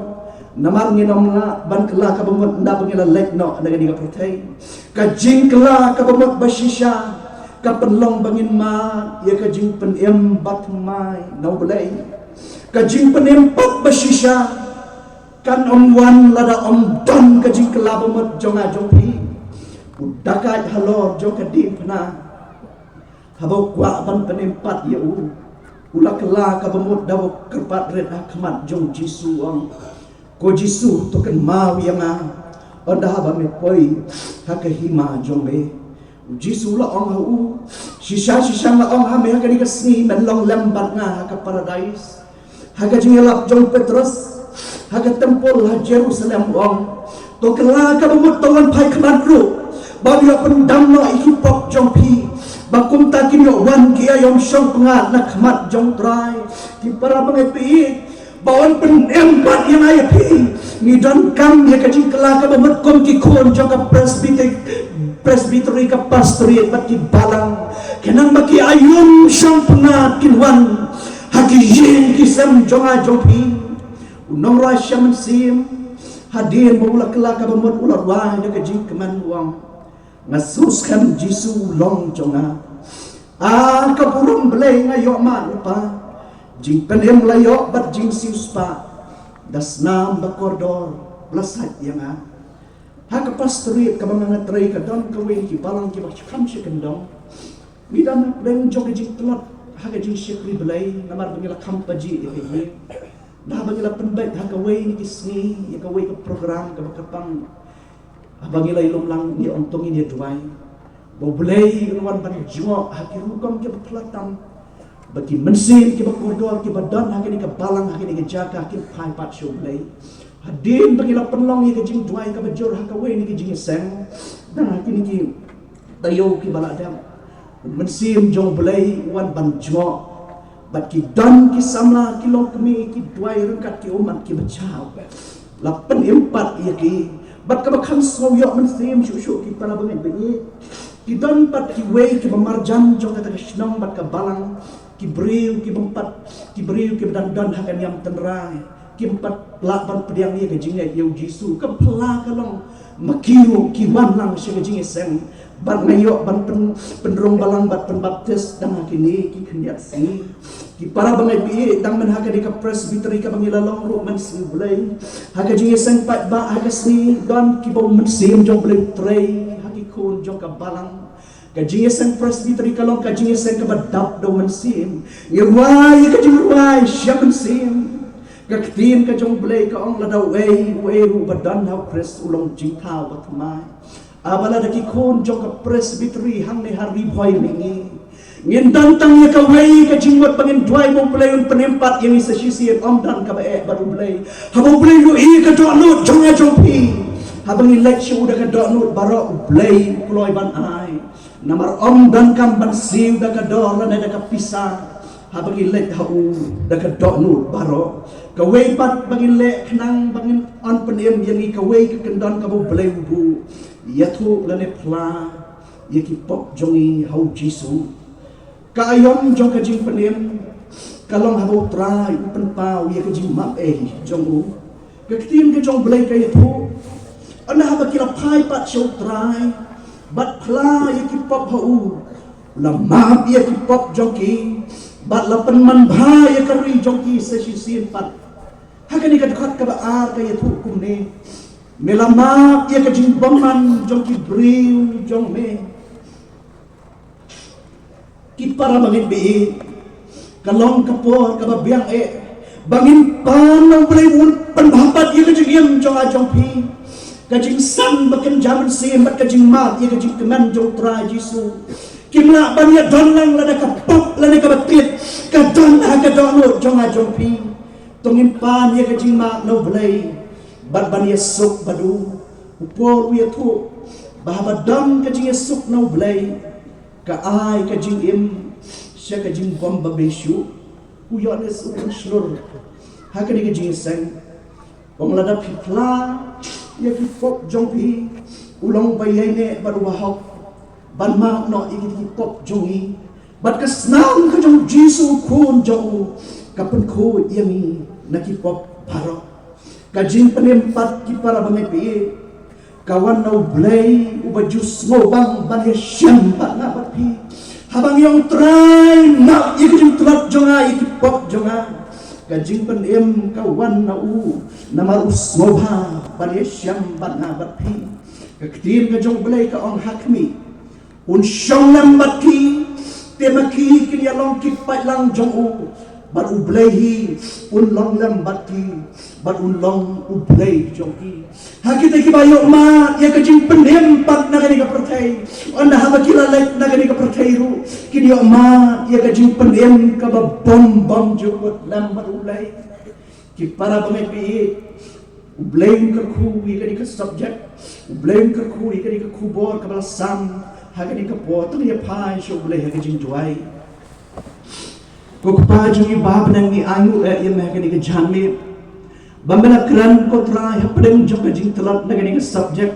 Namar ngin ym lah ban kylla kaba mut nda ba ngi la leit noh na kane ka pyrthei. Ka jingkylla kaba mut ba shisha ka pynlong ba ngin mad ïa ka jingpynim bathymmai na U Blei. Ka jingpynim pat ba shisha kan ym wan lada ym don ka jingkylla ba mut jong nga jong phi. U dakait halor jong ka diengphna, haba u kwah ban pynim pat ïa u, u la kylla kaba mut da u kyrpad rit ha khmat jong U Jisu, u ong, ko Jisu, to kynmaw ïa nga ynda haba me poi ha ka hima jong me. U Jisu u la ong ha u, shisha shisha nga ong ha me, ha kane ka sngi men long lem bad nga ha ka paradais. Ha ka jingïalap jong u Petros ha ka templ ha Jerusalem u ong, to kylla ka bamut to wan phai khmat ruh, ba u ïoh pyndam noh ïa ki pop jong phi, ba kumta kin ïoh wan ki aïom shongpyngngad na khmat jong u Trai. Ki para bangeit, phi ba yn pynim pat ïa nga ïa phi. Ngi donkam ïa ka jingkylla ka bamut kum ki khun jong ka Presbyter-, Presbytery, ka Pastorate bad ki balang, khnang ba ki aïom shongpyngngad kin wan ha ki ïing ki sem jong nga jong phi. U nongrwai shiah mynsiem, hadien ba u la kylla ka bamut, u la rwai da ka jingkmen u ong, nga sngewskhem Jisu u long jong nga. A ka burom Blei, nga ïoh mad lypa, jingpynim la ïoh bad jingsiewspah, da snam ba kordor ba la sait ïa nga. Ha ka Pastorate kaba nga trei ka don kawei na ki balang kiba kham shah kyndong. Ngi don ha pdeng jong ka jingtlot ha ka jingshakri Blei namar ba ngi la kham pajih ïa ka ïing. Da haba ngi la pynbeit ha kawei na ki sngi ïa kawei ka program kaba kyrpang, haba ngi la ïalum lang ngi ong to ngin ïa duwai ba U Blei un wan ban jngoh ha ki rukom kiba phylla tam, ba ki mynsiem kiba kordor kiba don ha kane ka balang, ha kane ka jaka, kin phai pat sha U Blei. Hadien ba ngi la pynlong ïa ka jingduwai kaba jur ha kawei na ki jingïaseng, dang ha kine ki taïew kiba la dep, u Mynsiem jong U Blei u wan ban jngoh. Bad ki don ki samla, ki longkmie, ki duwai ryngkat ki ummat kiba jaw, la pynim pat ïa ki. Bad kaba kham sngew ïoh mynsiem shuh shuh, ki para bangeit ba ïeit, ki don pat kiwei kiba marjan jong kata ka shnong bad ka balang, ki briew kiba ym pat, ki briew kiba dang don ha ka niam tynrai, kim pat lah ban pdiang ïa ka jingngeit ïa U Jisu. Ka phylla ka long ma ki ruh ki wan lang sha ka jingïaseng, bad nga ïoh ban pyn-, pynrung balang bad pynbaptis dang ha kine ki khyndiat sngi. Ki para bangeit ba ïeit, dang mynha kane ka Presbytery kaba ngi la long ruh, Mynsiem Blei, ha ka jingïaseng paidbah ha ka sngi, don kiba U Mynsiem jong U Blei u trei ha ki khun jong ka balang. Ka jingïaseng Presbytery ka long ka jingïaseng kaba dap da U Mynsiem. Ngi rwai ïa ka jingrwai shiah mynsiem. Ka ktien ka jong U Blei ka ong, lada uei uei ruh ba don ha U Khrist u long jingthaw bathymmai. Haba lada ki khun jong ka Presbytery hangne ha Ri Bhoi Mihngi, ngin don tang ïa kawei ka jingmut ba ngin duwai ba U Blei un pynim pat ïa ngi sa shisien, ym don kaba eh bad U Blei. Haba U Blei u ïohi ka dohnud jong nga jong phi, haba ngi leit sha u da ka dohnud baroh, U Blei u kloi ban ai. Namar ym donkam ban siew da ka dor lane da ka pisa, haba ngi leit ha u da ka dohnud baroh. Kawei pat ba ngin leh khnang ba ngin, yn pynim ïa ngi kawei ka kyndon kaba U Blei u buh, ïathuh lane pla ïa ki pop jong ngi ha U Jisu. Ka aïom jong ka jingpynim ka long haba U Trai u pynpaw ïa ka jingmap ei jong u. Ka ktien ka jong U Blei ka ïathuh, ynda haba ki la phai pat sha U Trai bad pla ïa ki pop ha u, u la map ïa ki pop jong ki bad la pynman bha ïa ka ri jong ki sa shisien pat. Ha kane ka dkhot kaba ar ka ïathuh kumne, me la map ïa ka jingbymman jong ki briew jong me. Ki para bangeit ba ïeit, ka long ka por kaba biang eh ba ngin pan na U Blei un pynbha pat ïa ka jingim jong nga jong phi. Ka jingsan ba kynja mynsiem bad ka jingmap ïa ka jingkmen jong U Trai Jisu kim lah ban ïa don lang lada ka pop lane kaba tied ka don ha ka dohnud jong nga jong phi. To ngin pan ïa ka jingmap na U Blei bad ban ïasuk bad u. U Paul u ïathuh ba haba don ka jingïasuk na U Blei, ka ai ka jingim sha ka jingbymbabe shuh. U Ïoannis u pynshlur ha kane ka jingïaseng, u ong, lada phi pla ïa ki pop jong phi, u long ba ïaineh bad u bahok ban map noh ïa ki pop jong ngi. Bad ka snam ka jong U Jisu u Khun jong u ka pynkhuid ïa ngi na ki pop baroh. Ka jingpynim pat, ki para bangeit ba ïeit, ka wan na U Blei uba ju sngewbang ban ïashem bad nga bad phi. Haba ngi ong, Trai, map ïa ka jingtlot jong nga, ïa ki pop jong nga, ka jingpynim ka wan na u namar u sngewbha ban ïashem bad nga bad phi. Ka ktien ka jong U Blei ka ong, ha khmih, un shong lem bad ki, te ma ki kin ïa long ki paidlang jong u. Bad U Blei hi un long lem bad ki, bad un long U Blei jong ki. Ha kita kiba ïohmad ïa ka jingpynim pat na kane ka pyrthei, ynda haba ki la leit na kane ka pyrthei ruh, kin ïohmad ïa ka jingpynim kaba bym bym jukut lem bad U Blei. Ki para bangeit ba ïeit, U Blei un kyrkhu ïa kane ka subject, U Blei un kyrkhu ïa kane ka khubor kaba la sam ha kane ka por. To ngin ïa phai sha U Blei ha ka jingduwai. Ko Kpa jong ngi ba ha bneng, ngi ainguh eh ïa me ha kane ka janmiet ba me la kren, ko Trai, hapdeng jong ka jingtlot na kane ka subject.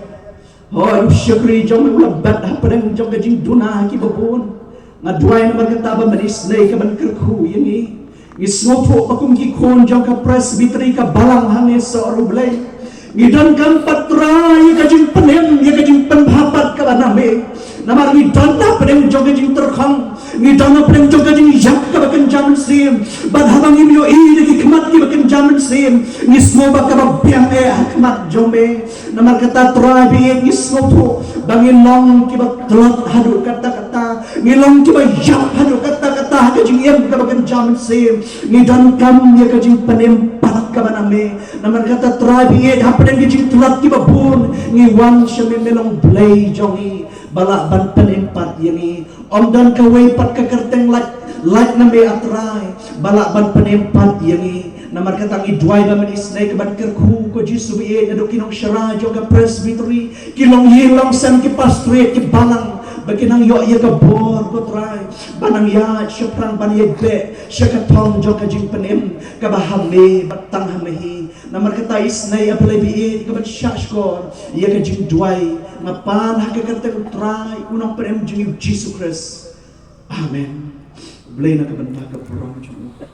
Hooid, u shakri jong me u la bat hapdeng jong ka jingduna kiba bun. Nga duwai namar kata ba men isynei ka ban kyrkhu ïa ngi. Ngi sngewthuh ba kum ki khun jong ka Presbytery, ka balang hangne, Soh U Blei, ngi donkam pat, Trai, ïa ka jingpynim, ïa ka jingpynbha pat kaba na me. Namar ngi don hapdeng jong ka jingtyrkhong, ngi don hapdeng jong ka jingïap kaba kynja mynsiem. Bad haba ngim ïohi da ki khmat kiba kynja mynsiem, ngi sngew ba kaba biang eh ha khmat jong me. Namar kata, Trai ba ïeit, ngi sngewthuh ba ngin long kiba tlot haduh katta katta, ngin long kiba ïap haduh katta katta ha ka jingim kaba kynja mynsiem. Ngi donkam ïa ka jingpynim pat kaba na me. Namar kata, Trai ba ïeit, hapdeng ki jingtlot kiba bun, ngi wan sha me, me long Blei jong ngi ba lah ban pynim pat ïa ngi. Ym don kawei pat ka kyrteng lait, lait na me, ah Trai, ba lah ban pynim pat ïa ngi. Namar kata ngi duwai ba men isynei ka ban kyrkhu, ko Jisu ba ïeit, naduh ki nongshara jong ka Presbytery, ki longïing longsem, ki pastorate, ki balang, ba kin nang ïoh ïa ka bor, ko Trai, ban nang ïaid shaphrang, ban ïaid beh sha ka thong jong ka jingpynim kaba ha me bad tang ha me hi. Namar kata isynei, ah Blei ba ïeit, ka ban shahshkor ïa ka jingduwai, nga pan ha ka kyrteng u Trai, u Nongpynim jong ngi, u Jisu Khrist. Amen. Blei na ka bynta ka burom jong u.